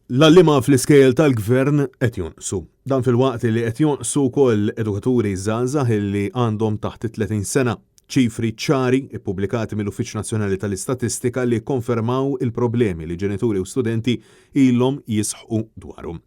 L-għalliema fl-iskejjel tal-Gvern qed jonqsu. Dan filwaqt li qed jonqsu wkoll edukaturi żgħażagħ li għandhom taħt it-30 sena. Ċifri ċari ppubblikati mill-Uffiċċju Nazzjonali tal-Istatistika li kkonfermaw il-problemi li ġenituri u studenti ilhom jisħqu dwarhom.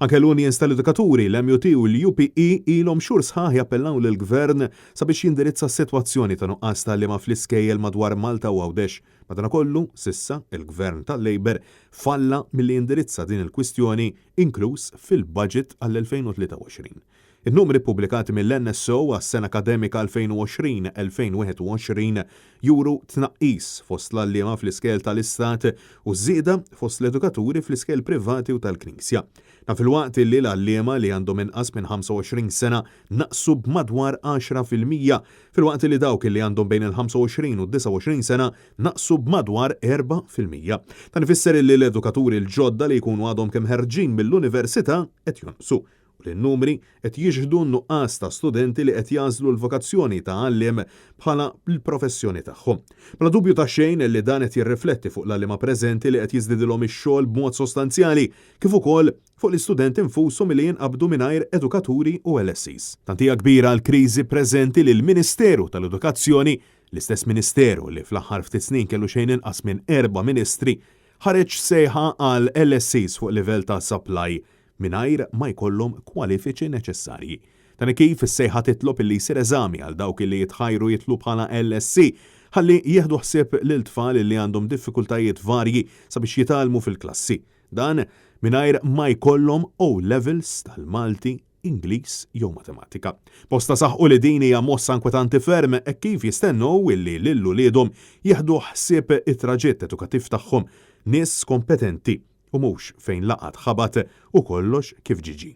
Anke l-unions tal-edukaturi, l-MUT u l-UPE ilhom xhur sħaħ jappellaw lill-Gvern sabiex jindirizza s-sitwazzjoni ta' nuqqas ta' għalliema fl-iskejjel madwar Malta u Għawdex. Madanakollu, s'issa, il-Gvern tal-Labour falla milli jindirizza din il-kwistjoni inkluż fil-budget għall-2023. In-numri ppubblikati mill-NSO għas-sena akkademika 2020-2021 juru tnaqqis fost l-għalliema fl-iskejjel tal-Istat u żieda fost l-edukaturi fl-iskejjel privati u tal-Knisja. Dan filwaqt li l-għalliema li għandhom inqas minn 25 sena naqsu b'madwar 10%, filwaqt li dawk li għandhom bejn il-25 u d-29 sena naqsu b'madwar 4%. Dan ifisser li l-edukaturi l-ġodda li jkunu għadhom kemm ħerġin mill-università qed jonqsu u li n-numri qed jixhdu n-nuqqas ta' studenti li qed jagħżlu l-vokazzjoni ta' għalliem bħala l-professjoni tagħhom. Bla dubju ta' xejn li dan qed jirrifletti fuq l-għalliema preżenti li qed jiżdidilhom ix-xogħol b'mod sostanzjali kif ukoll fuq l-istudenti nfushom li jinqabdu mingħajr edukaturi u LSEs. Tant hija kbira l-kriżi preżenti li l-Ministeru tal-Edukazzjoni, l-istess Ministeru li fl-aħħar ftit snin kellu xejn inqas minn erba' Ministri, ħareġ sejħa għal LSEs fuq livell ta' supply mingħajr ma jkollhom kwalifiċi neċessarji. Dan hekk kif is-sejħa titlob illi jsir eżami għal dawk illi jitħajru jidħlu bħala LSE ħalli jieħdu ħsieb lil tfal illi għandhom diffikultajiet varji sabiex jitgħallmu fil-klassi. Dan mingħajr ma jkollhom O Levels tal-Malti, Ingliż jew Matematika. Bosta saħqu li din hija mossa inkwetanti ferm hekk kif jistennew illi lil uliedhom jieħdu ħsieb it-traġitt edukattiv tagħhom nies kompetenti u mhux fejn laqat ħabat u kollox kif ġie ġie.